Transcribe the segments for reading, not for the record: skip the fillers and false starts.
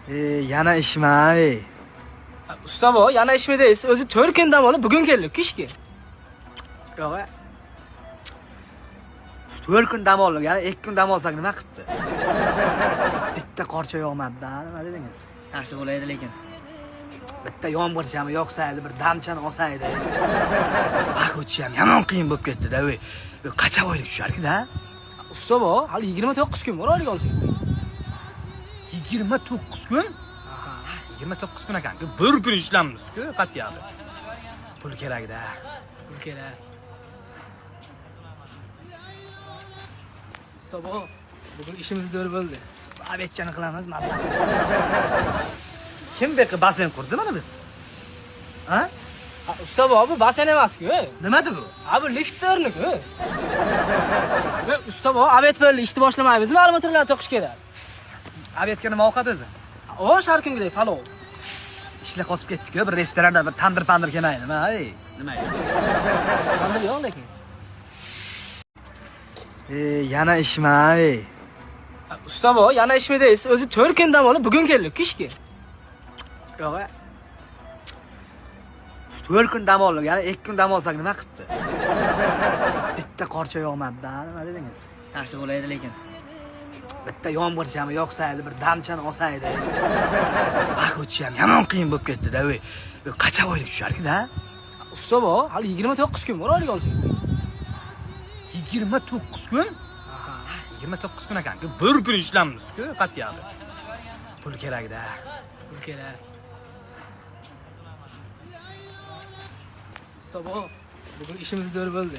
Yana ishmi, ey? Usta bo, yana ishmi deysiz? O'zi 4 kun dam olib bugun keldik ishga. Yo'q. 4 kun dam oldik, yana 2 kun dam olsak nima qilibdi? Bitta qorcha yog'madi-da, nima dedingiz? Yaxshi bo'laydi lekin. Bitta yomg'irchami yoqsa edi, bir damchani olsa edi. Vaqt o'tishi ham yomon qiyin bo'lib ketdi-da, ey. Qachon oylik tusharki-da? Usta bo, hali 29 kun bor oylik olsangiz. 29 kun? 29 kun ekan-ku, bir kun ishlammiz-ku, qat'iyani. Pul kerak-da. Pul kerak. Usta bo, bugun ishimiz zo'r bo'ldi. Obedchani qilamiz, mazza. Kim bu yoqqa basen qurdi mana bu? Ha? Usta bo, bu basen emas-ku. Nimadi bu? Ha, bu liftlarni-ku. Usta bo, obed bo'ldi, ishni boshlamaymizmi? Armaturlarni to'qish kerak. Obedga nima ovqat o'zi? Osh har kungidek palov. Ishlar qotib ketdi-ku, bir restoranda bir tandir-pandir kelmaydimi, ey? Nima? Tandir yo'q lekin. Yana ishmi, ey? Usta bo, yana ishmi deysiz? O'zi 4 kun dam olib bugun keldik ishga. Yo'q. 4 kun dam oldik, yana 2 kun dam olsak nima qilibdi? Bitta qorcha yog'madi-da, nima dedingiz? Yaxshi bo'laydi lekin. Bitta yomg'irchami yoqsa edi, bir damchani olsa edi. Vaqt o'tishi ham yomon qiyin bo'lib ketdi-da, ey. Qachon oylik tusharki-da? Usta bo, hali 29 kun bor oylik olsangiz. 29 kun? 29 kun ekan-ku, bir kun ishlammiz-ku, qat'iyani. Pul kerak-da. Pul kerak. Usta bo, bugun ishimiz zo'r bo'ldi.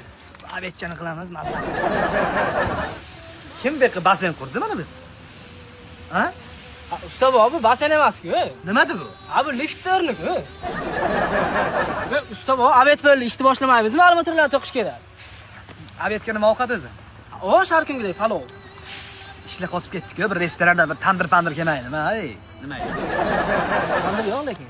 Obedchani qilamiz, mazza. Kim bu yoqqa basen qurdi mana bu? Ha? Usta bo, bu basen emas-ku. Nimadi bu? Ha, bu liftlarni-ku. Usta bo, obed bo'ldi, ishni boshlamaymizmi? Armaturlarni to'qish kerak. Obedga nima ovqat o'zi? Osh har kungidek palov. Ishlar qotib ketdi-ku, bir restoranda bir tandir-pandir kelmaydimi, ey? Nima? Tandir yo'q lekin.